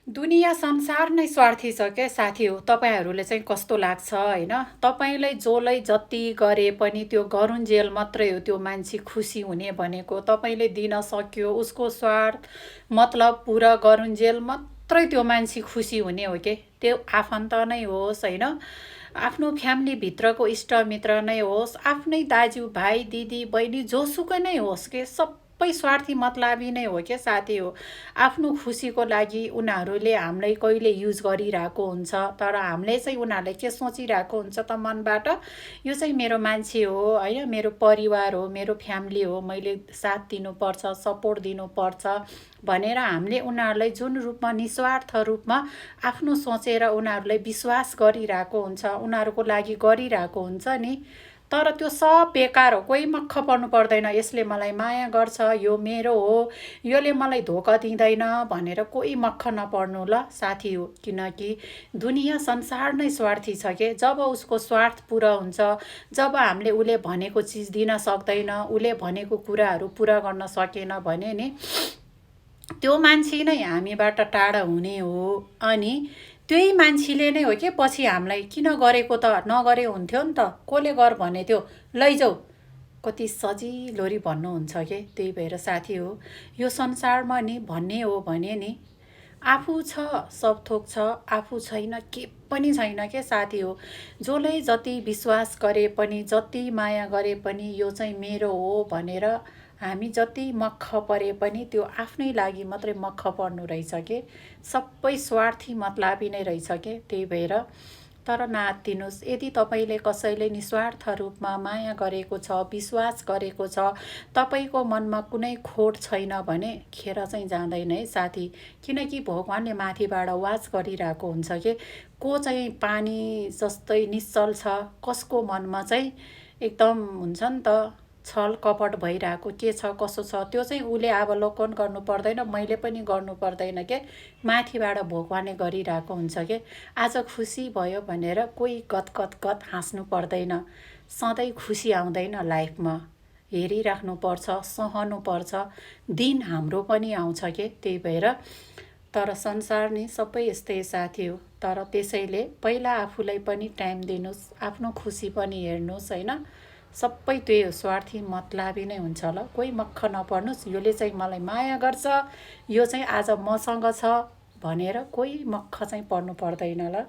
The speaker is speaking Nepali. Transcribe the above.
दुनिया संसार नै स्वार्थी छ क्या साथी हो। तपाईँहरूले चाहिँ कस्तो लाग्छ होइन? तपाईँलाई जसलाई जति गरे पनि त्यो गरुन्जेल मात्रै हो त्यो मान्छे खुसी हुने भनेको। तपाईँले दिन सक्यो उसको स्वार्थ मतलब पुरा गरुन्जेल मात्रै त्यो मान्छे खुसी हुने हो के। त्यो आफन्त नै होस् होइन, आफ्नो फ्यामिलीभित्रको इष्टमित्र नै होस्, आफ्नै दाजुभाइ दिदी बहिनी जोसुकै नै होस् के, सबै स्वार्थी मतलबी नै हो क्या साथी हो। आफ्नो खुसीको लागि उनीहरूले हामीलाई कहिले युज गरिरहेको हुन्छ, तर हामीले चाहिँ उनीहरूले के सोचिरहेको हुन्छ त मनबाट, यो चाहिँ मेरो मान्छे हो होइन, मेरो परिवार हो, मेरो फ्यामिली हो, मैले साथ दिनुपर्छ, सपोर्ट दिनुपर्छ भनेर हामीले उनीहरूलाई जुन रूपमा निस्वार्थ रूपमा आफ्नो सोचेर उनीहरूलाई विश्वास गरिरहेको हुन्छ, उनीहरूको लागि गरिरहेको हुन्छ नि। तर त्यो सब बेकार हो। कोही मक्ख पर्नु पर्दैन यसले मलाई माया गर्छ, यो मेरो हो, योले मलाई धोका दिँदैन भनेर कोही मक्ख नपर्नु ल साथी हो। किनकि दुनिया संसार नै स्वार्थी छ के। जब उसको स्वार्थ पुरा हुन्छ, जब हामीले उसले भनेको चिज दिन सक्दैन, उसले भनेको कुराहरू पुरा गर्न सकेन भने नि त्यो मान्छे नै हामीबाट टाढा हुने हो। अनि त्यही मान्छेले नै हो कि पछि हामीलाई किन गरेको त, नगरे हुन्थ्यो नि त, कसले गर भने थियो, लैजाऊ, कति सजिलोरी भन्नुहुन्छ के। त्यही भएर साथी हो, यो संसारमा नि भन्ने हो भने नि आफू छ सब थोक छ, आफू छैन के पनि छैन के साथी हो। जसले जति विश्वास गरे पनि, जति माया गरे पनि यो चाहिँ मेरो हो भनेर हामी जति मक्ख परे पनि त्यो आफ्नै लागि मात्रै मक्ख पर्नु रहेछ के। सबै स्वार्थी मतलबी नै रहेछ के। त्यही भएर तर नआत्तिनुस्। यदि तपाईँले कसैले निस्वार्थ रूपमा माया गरेको छ, विश्वास गरेको छ, तपाईँको मनमा कुनै खोट छैन भने खेर चाहिँ जाँदैन है साथी। किनकि भगवान्ले माथिबाट वाच गरिरहेको हुन्छ कि को चाहिँ पानी जस्तै निश्चल छ, कसको मनमा चाहिँ एकदम हुन्छ नि त छल कपट भइरहेको के छ कसो छ, त्यो चाहिँ उसले अवलोकन गर्नु पर्दैन, मैले पनि गर्नु पर्दैन के। माथिबाट भगवान्ले गरिरहेको हुन्छ के। आज खुसी भयो भनेर कोही गत गत गत हाँस्नु पर्दैन। सधैँ खुसी आउँदैन लाइफमा, हेरिराख्नुपर्छ, सहनुपर्छ, दिन हाम्रो पनि आउँछ के। त्यही भएर तर संसार नि सबै यस्तै साथी हो। तर त्यसैले पहिला आफूलाई पनि टाइम दिनुहोस्, आफ्नो खुसी पनि हेर्नुहोस् होइन। सबै त्यही हो, स्वार्थी मतलबी नै हुन्छ ल। कोही मक्ख नपर्नुहोस्, योले चाहिँ मलाई माया गर्छ, यो चाहिँ आज मसँग छ भनेर कोही मक्ख चाहिँ पर्नु पर्दैन ल।